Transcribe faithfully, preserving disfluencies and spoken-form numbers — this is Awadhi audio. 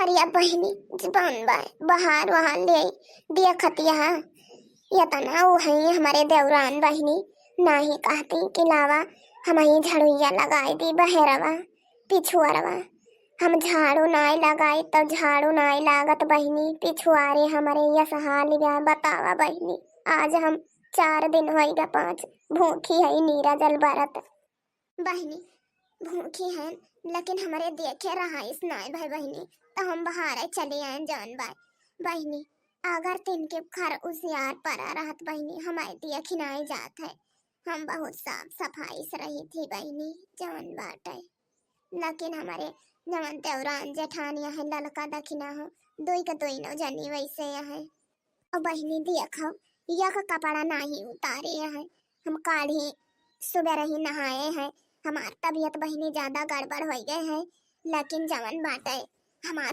अरे या बहिनी, जबान बा, बहार वहार ले आई, देखत यहाँ। यतना वो हैं हमरे देवरान बहिनी, नाही कहती कि लावा, हम ही झड़ुइया लगाई दी बहेरवा, पिछुअरवा। हम झाड़ू नाई लगाई तो झाड़ू नाई लागत बहिनी, पिछुआरे हमरे यस हाल बा, बतावा बहिनी। आज हम चार दिन होइगा, पाँच, भूखी है नीरा जल बरत। बहिनी, भूखी हैं, लेकिन हमरे देखे रहाइस नाई भाई बहिनी, तो हम बहारे चले आए जौन बाय। बहिनी, अगर तिनके खर उसियार परा रहत बहिनी, हमारे देखी नाई जात है। हम बहुत साफ सफाई से रही थी बहिनी, जौन बाटे। लेकिन हमरे जवन देवरान जेठानिया है, ललका दखिना हो, दुई के दुइनो जनी वैसे है। और बहिनी देखो, यक कपड़ा नाही उतारे है। हम काल ही सुबह रही नहाए हैं। हमार तबीयत बहिनी ज्यादा गड़बड़ हो गए है, लेकिन जवन बाटे, हमार